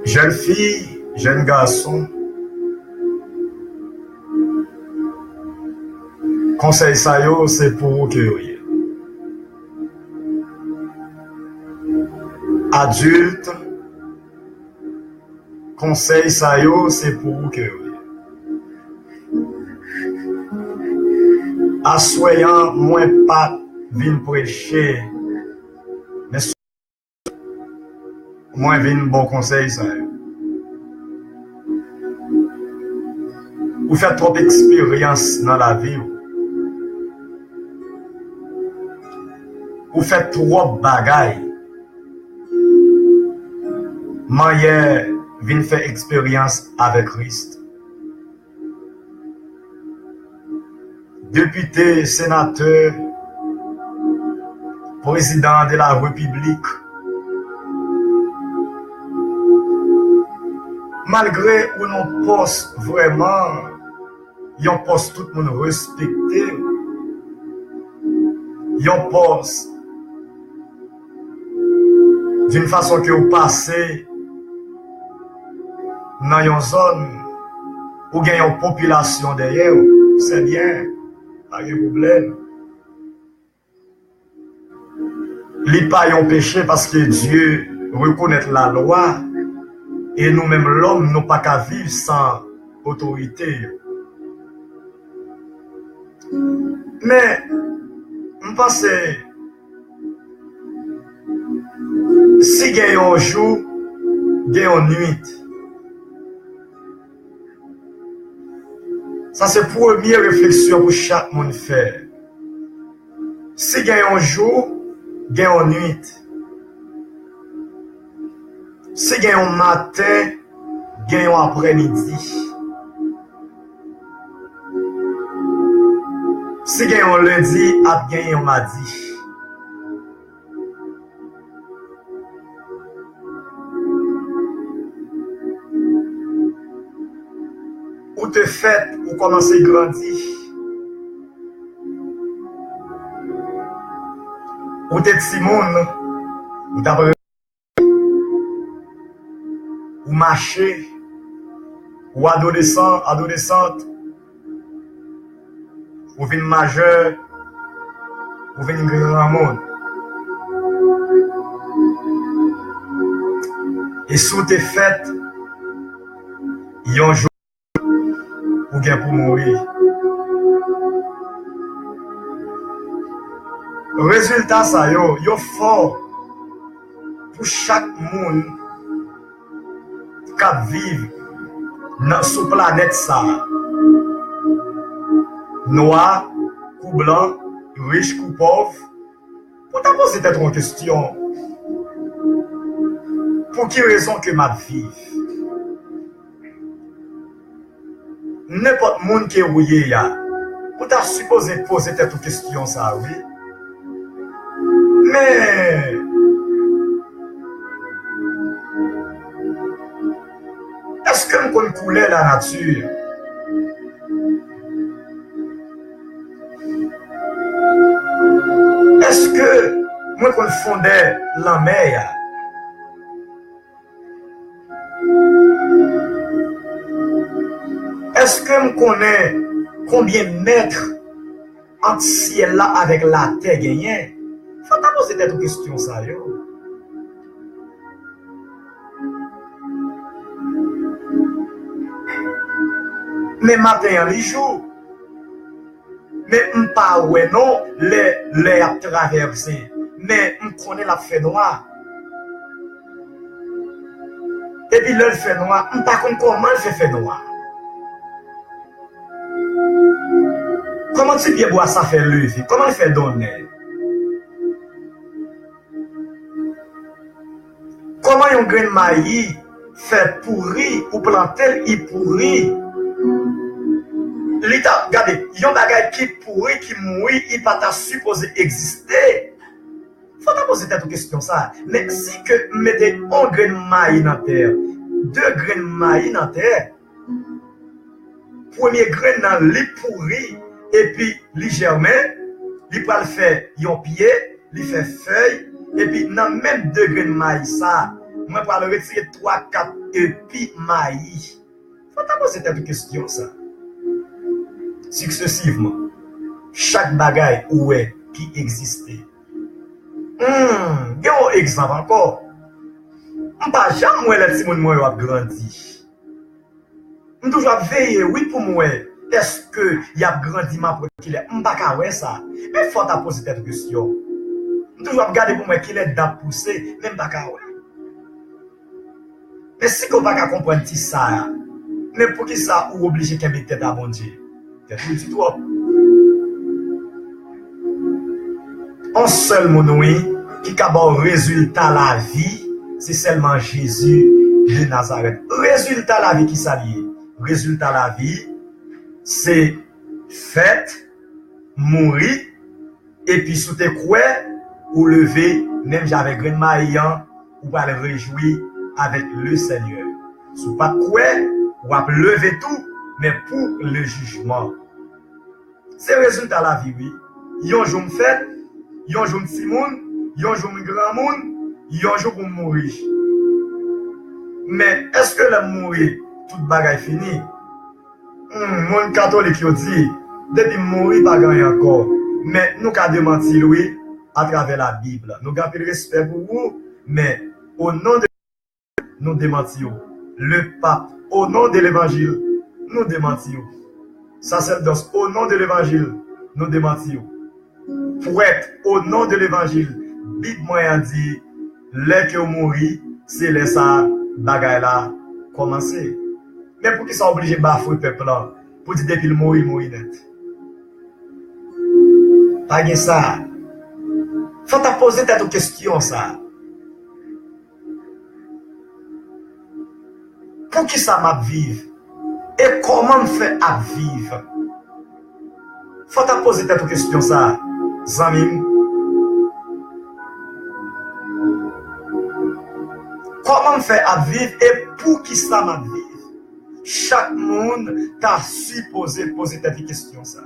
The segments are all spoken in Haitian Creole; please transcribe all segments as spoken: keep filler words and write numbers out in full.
Jèn fi, jèn gason, konsèy sa yo se pou ou ke yo ye. Adilt, konsèy sa yo se pou ou ke yo ye. Aswè an, mwen pa t vin preche, men mwen vin ba w konsèy sa yo. Ou fè twòp eksperyans nan lavi w. Ou fè twòp bagay. Manyè vin fè eksperyans avèk Kris. Depite, senatè, prezidan de la repiblik. Malgre ou nan pòs vrèman, yon pòs tout moun respekte, yon pòs d'une façon ke ou pase nan yon zòn, ou gen yon popilasyon dèyè w, se byen, pa gen pwoblèm. Li pa yon peche paske Dye rekonèt lalwa e nou menm lòm nou pa ka viv san otorite yo. Men, m panse si gen yon jou, gen yon nwit. Sa se premye refleksyon pou chak moun fè. Si gen yon jou, gen yon nwit. Si gen yon maten, gen yon aprèmidi. Si gen yon lendi, ap gen yon madi. Ou te fèt, ou kòmanse grandi. Ou te timoun, ou t ap ou mache, ou adolesan, adolesant, ou vin majè, ou vin granmoun. E si w te fèt, yon jou, ou gen pou mouri. Rezilta sa yo, yo fò pou chak moun k ap viv nan, sou planèt sa a. Nwa kou blan, rich kou pòv, pou ta poze tèt ou yon kesyon. Pou ki rezon ke m ap viv? Nenpòt moun ke ou ye a, ou ta sipoze poze tèt ou kesyon sa a, wi. Men, èske m konn koulè lanati? Èske mwen konn fondè lanmè a? Èske m konnen konbyen mèt ant syèl la avèk latè genyen? Fò w ta poze tèt ou kesyon sa yo. Men maten an, li jou. Men m pa wè non lè, lè y ap travèse. Men m konnen l ap fè nwa. Epi lè l fè nwa, m pa konn kòman l fè fè nwa. Kòman ti pyebwa sa fè leve? Kòman l fè donnen? Kòman yon grenn mayi fè pouri, ou plante l, li pouri? Li ta, gade, yon bagay ki pouri, ki mouri, li pa ta sipoze egziste. Fò w ta poze tèt ou kesyon sa a. Men si ke m mete yon grenn mayi nan tè, de grenn mayi nan tè, premye grenn nan, li pouri, epi li jèmen, li pral fè yon pye, li fè fèy, epi nan menm de grenn mayi sa, Mwen pral retire twa kat epi mayi. Fò w ta poze tèt ou kesyon sa. Siksesivman, chak bagay ou wè ki egziste. Hmm, gen yon egzanp ankò. M pa janm wè lè timoun mwen yo ap grandi. M toujou ap veye, wi, pou m wè èske y ap grandi, m ap wè kilè. M pa ka wè sa. Men fò w ta poze tèt ou kesyon. M toujou ap gade pou m wè kilè dan ap pouse, men m pa ka wè. Men si ke w pa ka konprann ti sa a, men poukisa ou oblije kenbe tèt a Bondye? Tèt ou di twòp. On sèl moun, wi, ki ka ba w rezilta lavi, se sèlman Jezi de Nazarèt. Rezilta lavi, ki sa l ye? Rezilta lavi, se fèt, mouri, epi si w te kwè, ou leve, menm jan avèk grenn mayi an, ou pral rejwi avèk le Senyè. Si w pa t kwè, w ap leve tou, men pou le jijman. Se rezilta lavi, wi. Yon jou m fèt, yon jou m timoun, yon jou m granmoun, yon jou pou m mouri. Men, èske lè m mouri, tout bagay fini? Hmm, moun katolik yo di, depi m mouri, pa gen anyen ankò. Men, nou ka demanti l, wi, atravè Labib. Nou gen anpil respè pou ou, men, o non de nou demanti w. Le Pape, o non de levanjil, nou demanti w. Sasèdòs, o non de levanjil, nou demanti w. Pwèt, o non de levanjil, Bib mwen an di, lè ke w mouri, se lè sa bagay la kòmanse. Men poukisa w oblije bafwe pèp lan pou di depi l mouri, mouri nèt? Pa gen sa. Fò w ta poze tèt ou kesyon sa. Poukisa m ap viv? E kòman m fè ap viv? Fò w ta poze tèt ou kesyon sa, zanmi m. Kòman m fè ap viv e poukisa m ap viv? Chak moun ta sipoze poze tèt li kesyon sa.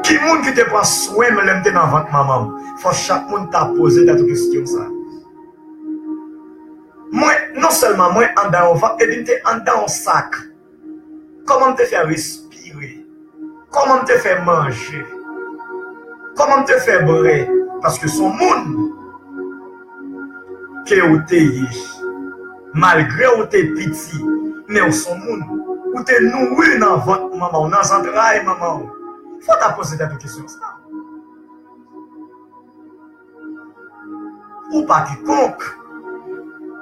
Ki moun ki te pran swen m lè m te nan vant manman m? Fò chak moun ta poze tèt ou kesyon sa. Mwen, non sèlman mwen anndan yon vant, epi m te anndan yon sak. Kòman m te fè respire? Kòman m te fè manje? Kòman m te fè bwè? Paske se yon moun ke ou te ye. Malgre ou te piti, men ou se yon moun. Ou te nouri nan vant manman w, nan zantray manman w. Fò w ta poze tèt ou kesyon sa. Ou pa kikonk.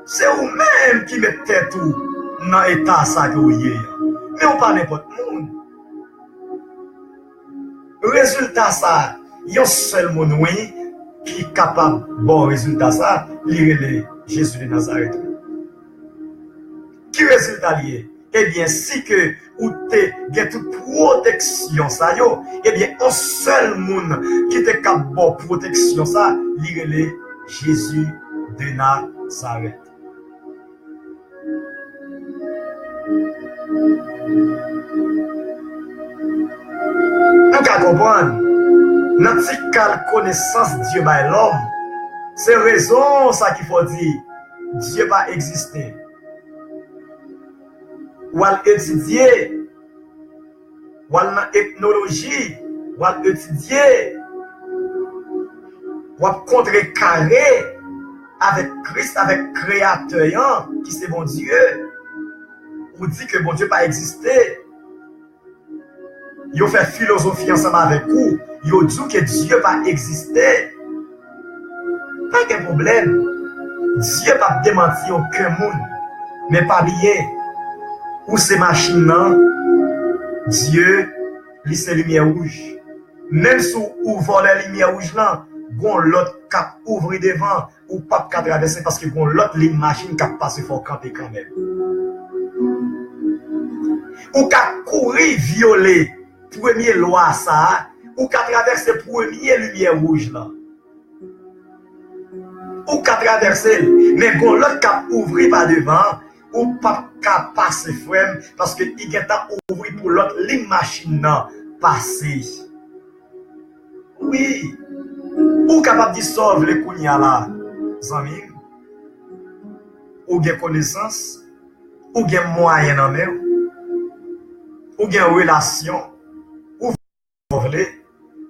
Se ou menm ki met tèt ou nan eta sa ke ou ye a. Men ou pa nenpòt moun. Rezilta sa, yon sèl moun, wi, ki kapab ba w rezilta sa, li rele Jezi de Nazarèt. Ki rezilta li ye? Ebyen, si ke ou te gen tout pwoteksyon sa yo, ebyen, yon sèl moun ki te kab ba w pwoteksyon sa, li rele Jezi de Nazarèt. Nou ka konprann, nan ti kal konesans Dye bay lòm, se rezon sa ki fè w di Dye pa egziste. W al etidye, w al nan etnoloji, w al etidye, w ap kontrekare avèk Kris, avèk Kreyatè an, ki se Bondye. Ou di ke Bondye pa egziste. Yo fè filozofi ansanm avèk ou, yo di w ke Dye pa egziste. Pa gen pwoblèm. Dye p ap demanti okenn moun. Men pa bliye, ou se machin nan, Dye, li se limyè wouj. Menm si w vòlè limyè wouj lan, gon lòt k ap ouvri devan, ou p ap ka travèse paske gon lòt liy machin k ap pase, fò w kanpe kanmenm. Ou ka kouri vyole premye lwa sa a, ou ka travèse premye limyè wouj lan. Ou ka travèse l, men gon lòt k ap ouvri pa devan, ou p ap ka pase, frè m, paske li gentan ouvri pou lòt liy machin nan pase. Wi. Ou kapab di sa w vle kounye a la, zanmi m. Ou gen konesans, ou gen mwayen nan men w, ou gen relasyon, ou vle,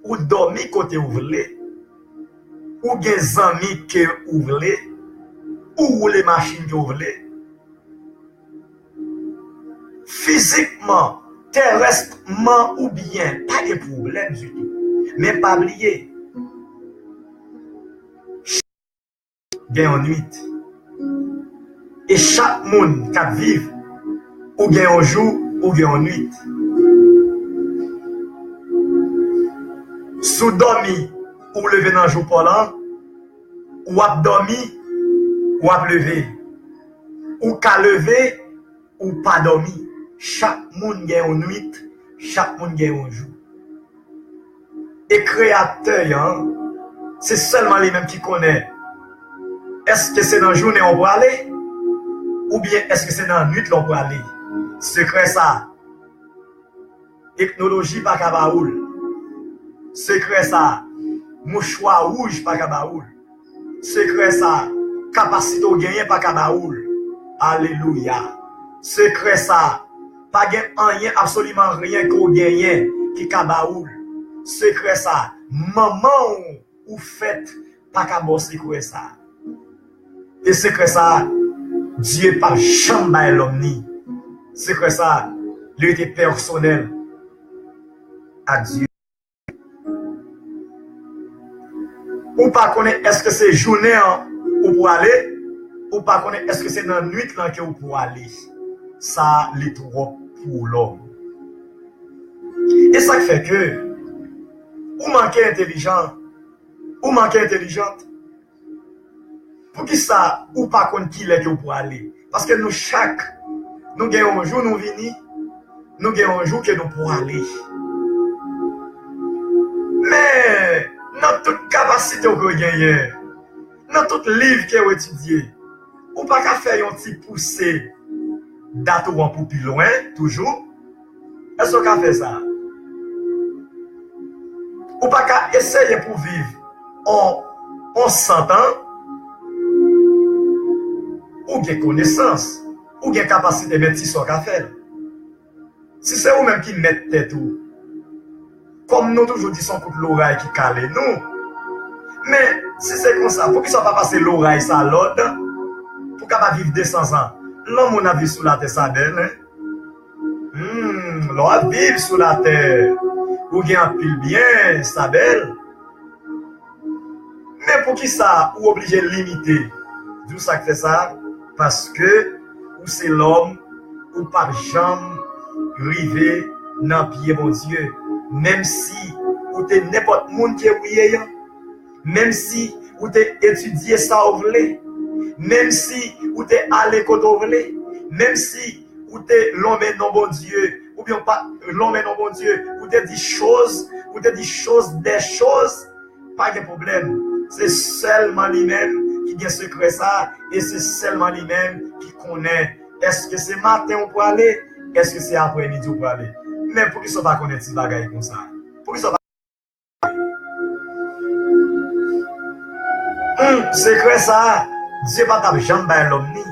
ou dòmi kote w vle, ou gen zanmi ke ou vle, ou woule machin ke w vle. Fizikman, terèstman oubyen, pa gen pwoblèm ditou. Men pa bliye, gen yon nwit. E chak moun k ap viv, ou gen yon jou, ou gen yon nwit. Si w dòmi, ou leve nan jou pa w lan, w ap dòmi, w ap leve. Ou ka leve, ou pa dòmi. Chak moun gen yon nwit, chak moun gen yon jou. E Kreyatè an, se sèlman li menm ki konnen. Èske se nan jounen w prale? Oubyen èske se nan nwit lan w prale? Sekrè sa, etnoloji pa ka ba ou l. Sekrè sa, mouchwa wouj pa ka ba ou l. Sekrè sa, kapasite w genyen pa ka ba ou l. Alelouya. Sekrè sa, pa gen anyen, absoliman ryen ke w genyen ki ka ba ou l. Sekrè sa, manman w ou fèt pa ka ba w sekrè sa. E sekrè sa, Dye p ap janm bay lòm ni. Sekrè sa, li rete pèsonèl ak Dye. Ou pa konnen èske se jounen an ou prale, ou pa konnen èske se nan nwit lan ke ou prale. Sa, li twòp pou lòm. E sa k fè ke ou manke entelijan, ou manke entelijant. Poukisa ou pa konn kilè ke ou prale? Paske nou chak, nou gen yon jou nou vini, nou gen yon jou ke nou prale. Men, nan tout kapasite w ke w genyen, nan tout liv ke w etidye, ou pa ka fè yon ti pouse dat ou an pou pi lwen toujou? Èske w ka fè sa? Ou pa ka eseye pou viv on, on san tan? Ou gen konesans, ou gen kapasite, men ti sa w ka fè l. Si se ou menm ki mèt tèt ou, kòm nou toujou di, se yon kout loray ki kale nou. Men, si se konsa, poukisa w pa pase loray sa lòd pou w kapab viv de san zan? Lanmou n ap viv sou latè sa bèl, en? Hmm, lè w ap viv sou latè, ou gen anpil byen, sa bèl. Men poukisa ou oblije limite? Di w sa k fè sa? Paske ou se lòm, ou p ap janm rive nan pye Bondye. Menm si ou te nenpòt moun ke ou ye an, menm si ou te etidye sa ou vle, menm si ou te ale kote ou vle, menm si ou te lonmen non Bondye, oubyen ou pa lonmen non Bondye, ou te di choz, ou te di choz dè choz, pa gen pwoblèm. Se sèlman li menm ki gen sekrè sa, e se sèlman li menm ki konnen èske se maten ou prale, èske se aprèmidi ou prale. Men poukisa w pa konnen ti bagay konsa? Poukisa w pa Hmm, sekrè sa a, Dye pa t ap janm bay lòm ni.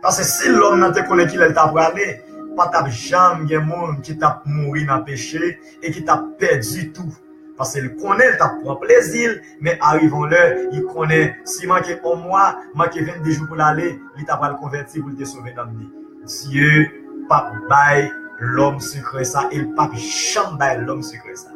Paske si lòm nan te konnen kilè l ta prale, pa t ap janm gen moun ki t ap mouri nan peche e ki t ap pèdi tou. Paske l konnen l t ap pran plezi l, men arive yon lè, li konnen si manke yon mwa, manke vennde jou pou l ale, li ta pral konvèti pou l te sove nanm li. Dye p ap bay lòm sekrè sa, e l p ap janm bay lòm sekrè sa.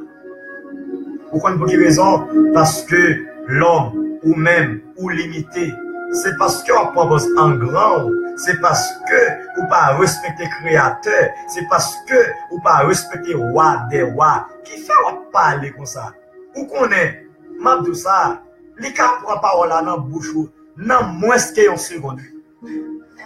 Ou konn pou ki rezon? Paske lòm, ou menm, ou limite. Se paske w ap pran pòz an gran w. Se paske ou pa respekte Kreyatè. Se paske ou pa respekte Wa dè wa. Ki fè w ap pale konsa? Ou konnen, m ap di w sa, li ka pran pawòl la nan bouch ou nan mwens ke yon segonn.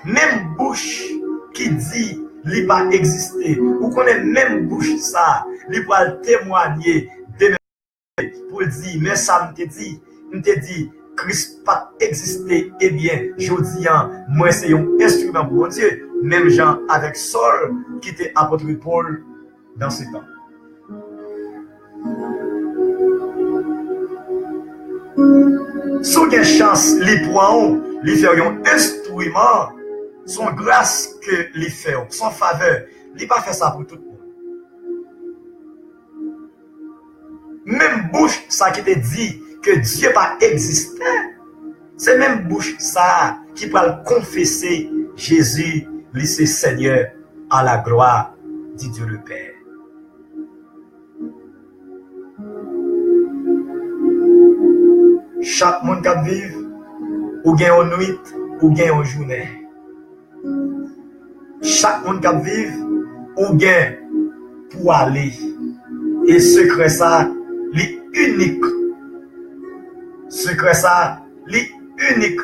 Menm bouch ki di li pa egziste, ou konnen menm bouch sa, li pral temwanye demen pou l di, men sa m te di, m te di, Kris pa t egziste, ebyen, jodi a, mwen se yon enstriman pou Bondye, menm jan avèk Sòl ki te apot Pòl nan se tan. Si w gen chans, li pran w, li fè w yon enstriman, se yon gras ke li fè w, se yon favè. Li pa fè sa pou tout moun. Menm bouch sa ki te di ke Dye pa egziste, se menm bouch sa ki pral konfese Jezi, li se Senyè, à la gloire du Dieu le Père. Chak moun k ap viv, ou gen yon nwit, ou gen yon jounen. Chak moun k ap viv, ou gen pou ale. E sekrè sa, li inik. Sekrè sa, li inik.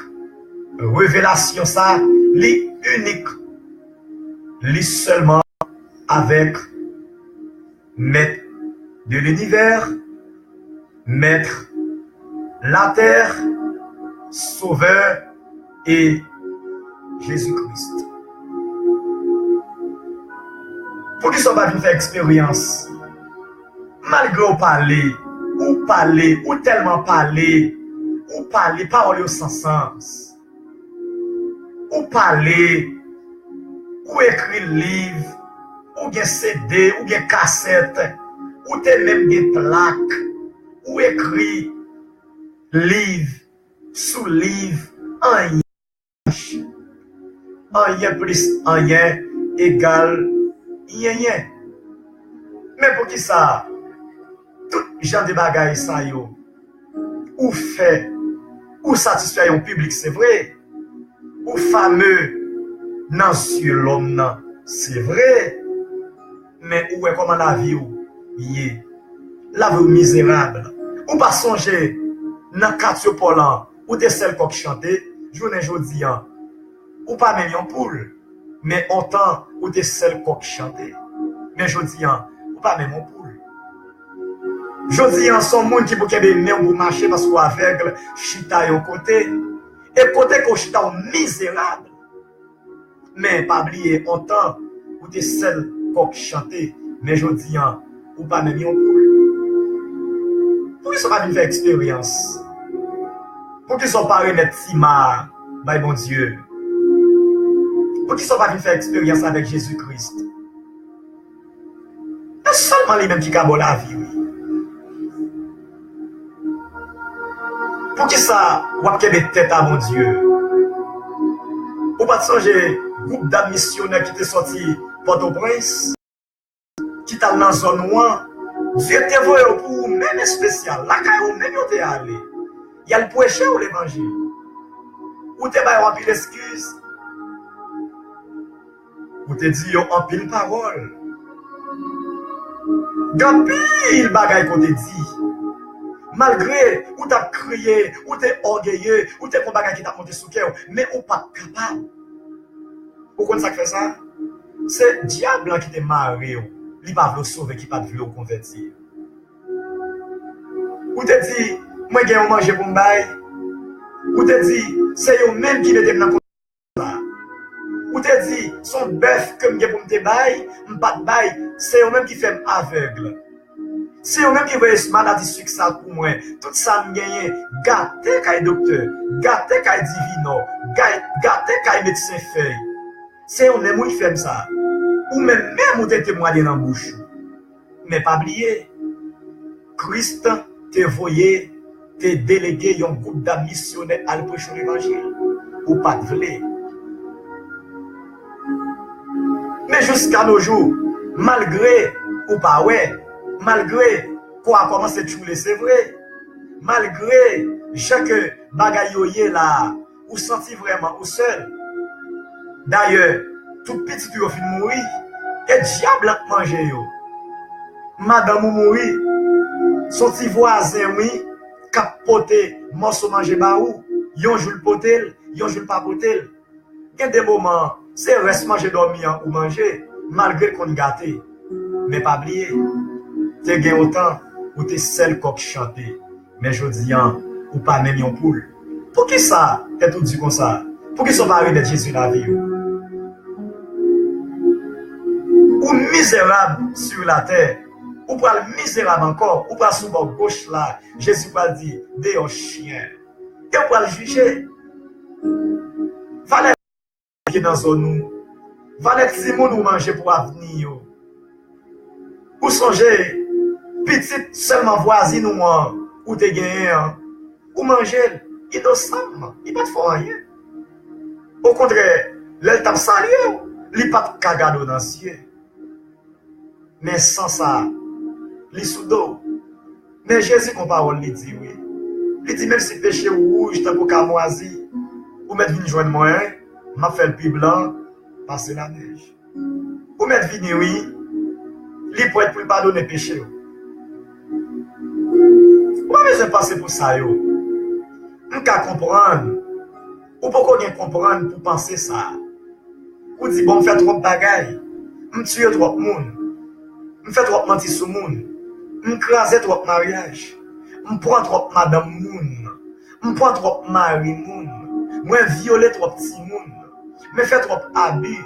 Revelasyon sa, li inik. Li sèlman avèk Maître de l'univers, Maître la terre, Sauveur et Jésus-Christ. Poukisa w pa vin fè eksperyans? Malgre w pale, ou pale, ou tèlman pale, ou pale, pawòl yo san sans. Ou pale, ou ekri liv, ou gen C D, ou gen kasèt, ou te menm gen plak, ou ekri liv sou liv, anyen, anyen plis anyen egal yenyen. Men poukisa tout jan de bagay sa yo ou fè, ou satisfè yon piblik, se vre. Ou fame nan zye lòm nan, se vre. Men ou wè kòman lavi w ye. Lavi w mizerab. Ou pa sonje nan katye Pòl an, ou te sèl kòk chante, jounen jodi an, ou pa menm yon poul. Men ontan, ou te sèl kòk chante. Men jodi an, ou pa menm yon poul. Jodi an, se yon moun ki pou kenbe men w pou mache paske w avèg, chita yon kote. E kote ke w chita, w mizerab. Men pa bliye, ontan, ou te sèl kòk chante. Men jodi an, ou pa menm yon poul. Poukisa w pa vin fè eksperyans? Poukisa w pa remèt sima a bay Bondye? Poukisa w pa vin fè eksperyans avèk Jezi Kris? E sèlman li menm ki ka ba w lavi, wi. Poukisa w ap kenbe tèt a Bondye? Ou pa t sonje gwoup dam misyonè ki te sòti Pòtoprens, ki t al nan zòn ou an? Dye te voye yo pou ou menm espesyal, lakay ou menm yo te ale. Y al preche w levanjil. Ou te ba yo anpil eskiz. Ou te di yo anpil pawòl. Gen anpil bagay ke w te di. Malgre ou t ap kriye, ou te ògeye, ou te gen bagay ki t ap monte sou kè w, men ou pa t kapab. Ou konn sa k fè sa? Se dyab lan ki te mare w. Li pa vle w sove, ki pa t vle w konvèti. Ou te di, "Mwen gen yon manje pou m bay." Ou te di, "Se yo menm ki mete m nan konsa." Ou te di, "Se yon bèf ke m gen pou m te bay, m pa t bay, se yo menm ki fè m avèg." Se yo menm ki voye maladi sik sa pou mwen. Tout sa m genyen, gate kay doktè, gate kay divinò, gay- gate kay medsen fèy. Se yo menm wi ki fè m sa. Ou menm menm ou te temwaye nan bouch ou. Men pa bliye, Kris te voye, te delege yon gwoup dam misyonè al preche levanjil. Ou pa t vle. Men jiska no jou, malgre ou pa wè, malgre kò a kòmanse tchoule, se vre, malgre jan ke bagay yo ye la a, ou santi vrèman ou sèl. Dayè, tout pitit ou yo fin mouri, e dyab lan k manje yo. Madanm ou mouri, se yon ti vwazen, wi, k ap pote mòso manje ba ou. Yon jou l pote l, yon jou l pa pote l. Gen de moman, se rès manje dòmi an ou manje, malgre l konn gate. Men pa bliye, te gen yon tan ou te sèl kòk chante, men jodi an, ou pa menm yon poul. Poukisa tèt ou di konsa? Poukisa w pa remèt Jezi lavi w? Ou mizerab sur la terre. Ou pral mizerab ankò. Ou pral sou bò goch la. Jezi pral di, "Deyò, chyen." e w pral jije. Valè ki nan zòn ou, valè timoun ou manje pou avni yo. Ou sonje, pitit sèlman vwazin ou an ou te genyen an, ou manje l inosamman, li pa t fè w anyen. Okontrè, lè l t ap salye w, li pa t ka gade w nan zye. Men san sa a, li sou do w. Men Jezi gon pawòl li di wi. Li di, menm si peche w wouj tankou kamwazi, ou mèt vin jwenn mwen, m ap fè l pi blan pase lanèj. Ou mèt vini wi. Li prèt pou l padone peche w. Ou pa bezwen panse pou sa yo. M ka konprann. Ou poko gen konprann pou panse sa. Ou di, bon, m fè twòp bagay. M tiye twòp moun. M fè twòp manti sou moun. M kraze twòp maryaj. M pran twòp madanm moun. M pran twòp mari moun. Mwen vyole twòp timoun. Mwen fè twòp abi.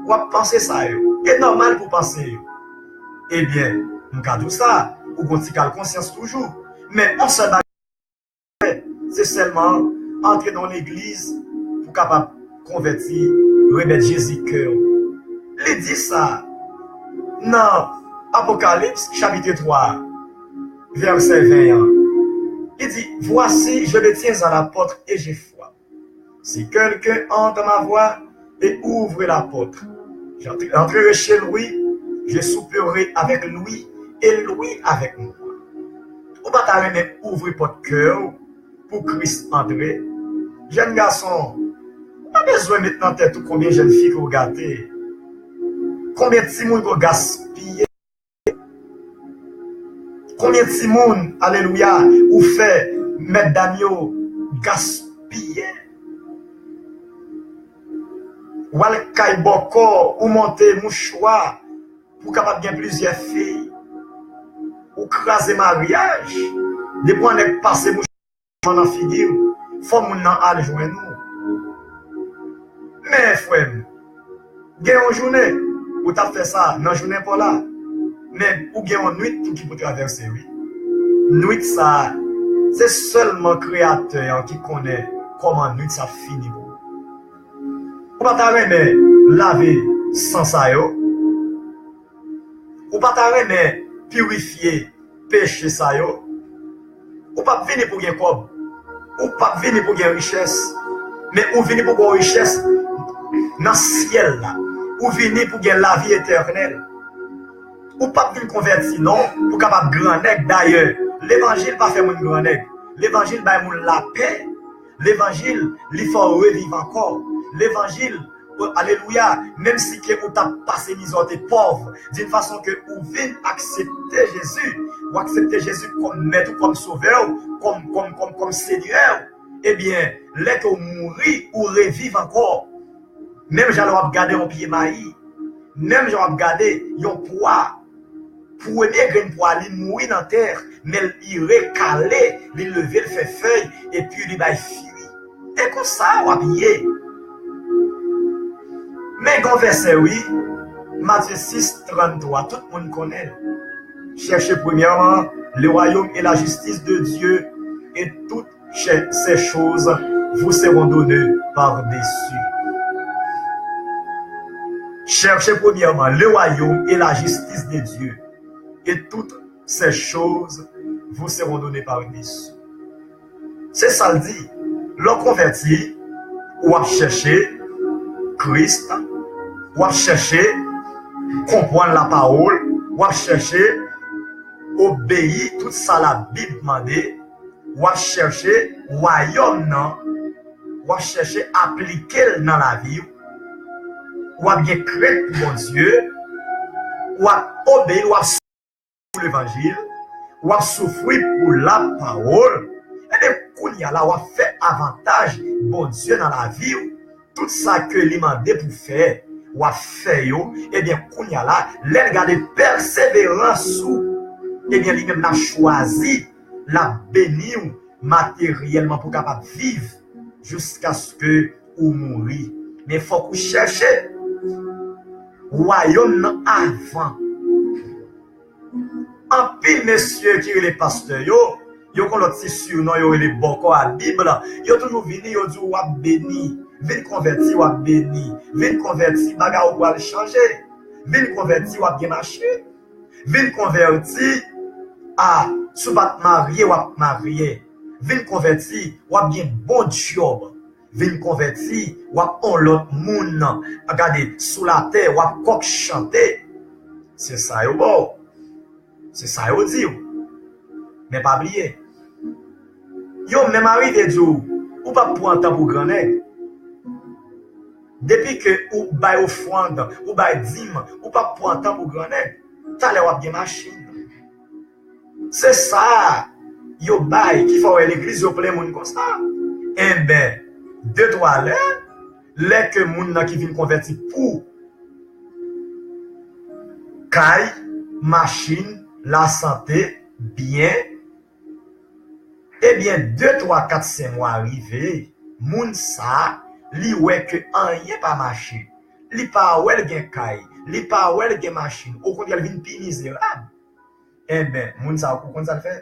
W ap panse sa yo. E nòmal pou panse yo. Ebyen, m ka di w sa, ou gon ti kal konsyans toujou. Men yon sèl bagay, se sèlman antre nan yon legliz pou kapab konvèti, remèt Jezi kè w. Li di sa nan Apokalips chapit twa, vèsè ven an. Li di, voici, je me tiens à la porte et je frappe. Si quelqu'un entend ma voix et ouvre la porte, j'entrerai chez lui, je souperai avec lui et lui avec moi. Ou pa ta renmen ouvri pòt kè w pou Kris antre? Jèn gason, ou pa bezwen met nan tèt ou konbyen jèn fi ke w gate, konbyen timoun ke w gaspiye. Konbyen timoun, alelouya, ou fè mètdam yo gaspiye? W al kay bòkò, ou monte mouchwa pou w kapab gen plizyè fi. Ou kraze maryaj, depi w wè nèg pase mouchwa nan figi w, fò moun nan al jwenn ou. Men, frè m, gen yon jounen, ou t ap fè sa nan jounen pa w la, men ou gen yon nwit tou ki pou travèse, wi. Nwit sa a, se sèlman Kreyatè an ki konnen kòman nwit sa ap fini pou ou. Ou pa ta renmen lave san sa yo? Ou pa ta renmen pirifye peche sa yo? Ou p ap vini pou gen kòb. Ou p ap vini pou gen richès. Men ou vini pou gen richès nan syèl la. Ou vini pou gen lavi etènèl. Ou p ap vin konvèti non, pou kapab grannèg. Dayè, levanjil pa fè moun grannèg. Levanjil bay moun lapè. Levanjil, li fè w reviv ankò. Levanjil, alelouya, menm si ke ou t ap pase mizè, ou te pòv, d'une façon ke ou vin aksepte Jezi, ou aksepte Jezi kòm mèt ou, kòm sovè w, kòm, kòm, kòm, kòm senyè w, ebyen, lè ke w mouri, ou reviv ankò. Menm jan lè w ap gade yon pye mayi, menm jan w ap gade yon pwa, premye grenn pwa, li mouri nan tè, men li rekale, li leve, l fè fèy, epi li bay fwi. E konsa w ap ye. Men gen yon vèsè, wi, Matye sis, tranntwa, tout moun konnen l. Cherchez premièrement le royaume et la justice de Dieu, et toutes ces choses vous seront données par-dessus. Cherchez premièrement le royaume et la justice de Dieu, et toutes ces choses vous seront données par-dessus. Se sa l di. Lè w konvèti, w ap chèche Kris, w ap chèche konprann lapawòl, w ap chèche obeyi tout sa Labib mande, w ap chèche wayòm nan, w ap chèche aplike l nan lavi w, w ap gen krent pou Bondye, w ap obeyi l, w ap pou levanjil, w ap soufri pou lapawòl, ebyen, kounye a la, w ap fè avantaj Bondye nan lavi w. Tout sa ke li mande pou fè, w ap fè yo. Ebyen, kounye a la, lè l gade pèseverans ou, ebyen, li menm l ap chwazi, l ap beni w materyèlman pou w kapab viv jiskaske ou mouri. Men fòk ou chèche wayòm nan avan. Anpil mesye ki rele pastè yo, Yo gon lòt ti surnon yo rele bòkò a Bib la. Yo toujou vini, yo di w w ap beni. Vin konvèti, w ap beni. Vin konvèti, bagay ou pral chanje. Vin konvèti, w ap gen machin. Vin konvèti, a, si w pa t marye, w ap marye. Vin konvèti, w ap gen bon djòb. Vin konvèti, w ap on lòt moun. Gade, sou latè, w ap kòk chante. Se sa yo ba w. Se sa yo di w. Men pa bliye, yo menm arive di w, ou p ap pran tan pou grannèg. Depi ke ou bay ofrann, ou bay dim, ou p ap pran tan pou grannèg. Talè w ap gen machin. Se sa yo bay ki fè w wè legliz yo plen moun konsa. Enben, de twa lè, lè ke moun nan ki vin konvèti pou kay, machin, lasante, byen, ebyen, de, twa, kat, senk mwa rive, moun sa a, li wè ke anyen pa mache. Li pa wè l gen kay, li pa wè l gen machin, okontrè, l vin pi mizerab. Enben, moun sa a, ou konn sa l fè?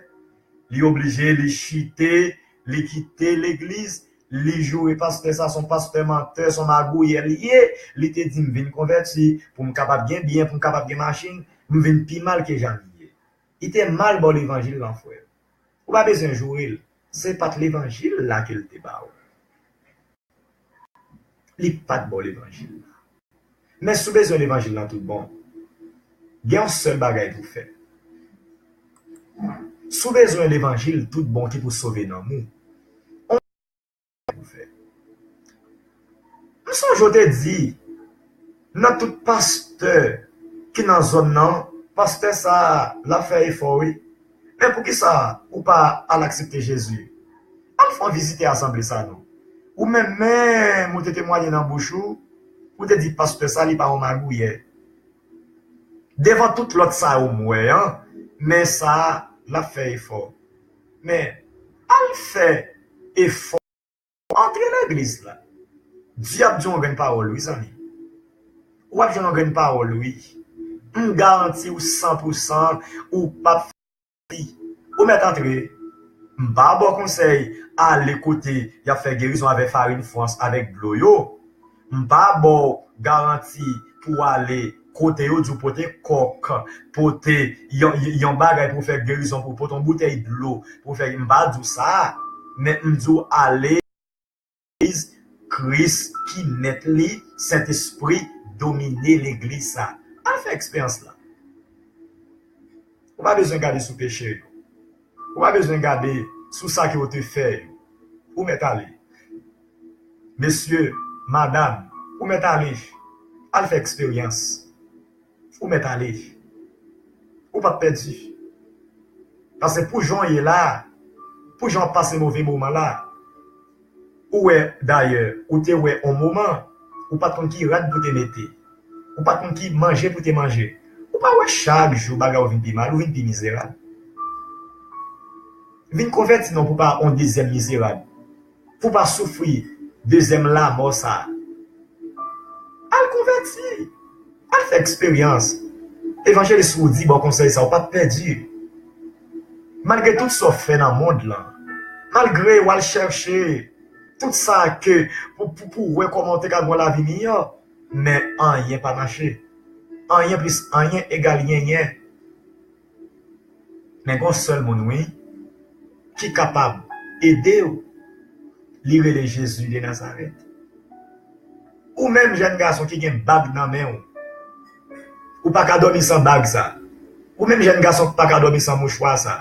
Li oblije, li chite, li kite legliz, li joure pastè sa, se on pastè mantè, se on magouyè li ye. Li te di m vin konvèti pou m kapab gen byen, pou m kapab gen machin, m vin pi mal ke jan m ye. Li te mal ba w levanjil lan, frè. Ou pa bezwen joure l. Se pa t levanjil la ke l te ba w. Li pa t ba w levanjil la. Men si w bezwen levanjil lan tout bon, gen yon sèl bagay pou w fè. Si w bezwen levanjil tout bon ki pou sove nanm ou, on pou w fè. M sonje w te di, nan tout pastè ki nan zòn nan, pastè sa a, l ap fè efò, wi. Men poukisa ou pa al aksepte Jezi? Al fè yon vizite asanble sa non. Ou menm menm, ou te temwaye nan bouch ou, ou te di pastè sa, li pa yon magouyè. Devan tout lòt sa yo m wè an, men sa a, l ap fè efò. Men, al fè efò. Antre legliz la. Dyab di yon grenn pawòl, wi, zanmi. W ap jwenn yon grenn pawòl, wi. M garanti w san pou san, ou p ap fi. Ou mèt antre. M pa ba w konsèy ale kote y ap fè gerizon avèk farin frans, avèk dlo yo. M pa ba w garanti pou w ale kote yo di w pote kòk, pote yon, yon bagay pou w fè gerizon, pou w pote yon boutèy dlo, pou w fè, m pa di w sa, men m di w ale legliz Kris ki mèt li, Sentespri domine legliz sa. Al fè eksperyans la. Ou pa bezwen gade sou peche yo. Ou pa bezwen gade sou sa ke yo te fè yo. Ou mèt ale. Mesye, madanm, ou mèt ale. Al fè eksperyans. Ou mèt ale. Ou p ap pèdi. Paske pou jan w ye la, pou jan w ap pase move moman la, ou wè, dayè, ou te wè on moman, ou pa t konn ki rad pou te mete. Ou pa t konn ki manje pou te manje. Ou pa wè chak jou bagay ou vin pi mal, ou vin pi mizerab. Vin konvèti non pou pa on dezyèm mizerab. Pou pa soufri dezyèm lanmò sa. Al konvèti. Al fè eksperyans. Evanjelis Woody ba w konsèy sa, ou p ap pèdi. Malgre tout sa w fè nan mond lan, malgre w al chèche tout sa ke pou, pou, pou wè kòman w te ka gen yon lavi miyò, men anyen pa mache. Anyen plis anyen egal yenyen. Men gon sèl moun, wi, ki kapab ede w. Li rele Jezi de Nazarèt. Ou menm jèn gason ki gen bag nan men w, ou pa ka dòmi san bag sa. Ou menm jèn gason ki pa ka dòmi san mouchwa sa.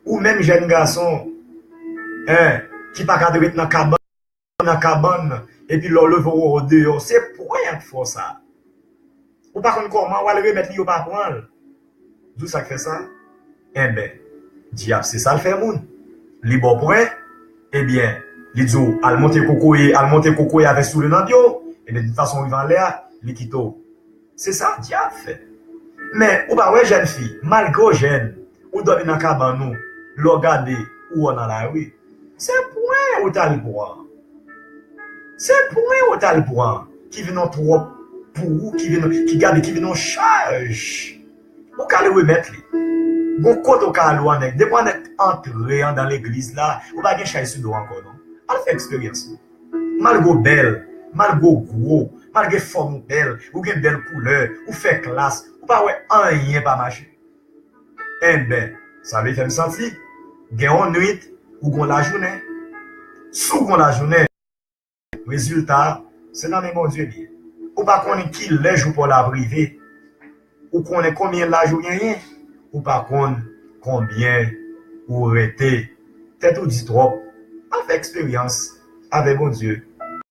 Ou menm jèn gason, en, ki pa ka ret nan kabann, nan kabann, epi lè w leve w wè w deyò, se pwen an k fè w sa. Ou pa konn kòman w al remèt li, yo pa pran l. Di w sa k fè sa? Enben, dyab se sa l fè moun. Li ba w pwen, ebyen, li di w al monte kokoye, al monte kokoye avèk soulye nan pye w, ebyen, de tout fason w rive anlè a, li kite w. Se sa dyab fè. Men, ou pa wè jèn fi, malgre w jèn, ou dòmi nan kabann ou, lè w gade, ou wè w nan lari. Se pwen ou t al pran. Se pwen ou t al pran ki vin yon twòp pou ou, ki vin, ki gade, ki vin yon chaj. Ou ka al remèt li. Gon kote w ka al wè nèg. Depi w nèg antre andan legliz la, ou pa gen chay sou do ankò non. Al fè eksperyans ou. Malgre w bèl, malgre w gwo, malgre fòm ou bèl, ou gen bèl koulè, ou fè klas, ou pa wè anyen pa mache. Enben, sa vle fè m santi, gen yon nwit, ou gon lajounen. Si w gon lajounen, rezilta a, se nan men Bondye li ye. Ou pa konnen ki lè jou pa w la ap rive. Ou konnen konbyen laj ou genyen, ou pa konn konbyen ou rete. Tèt ou di twòp. Al fè eksperyans avèk Bondye.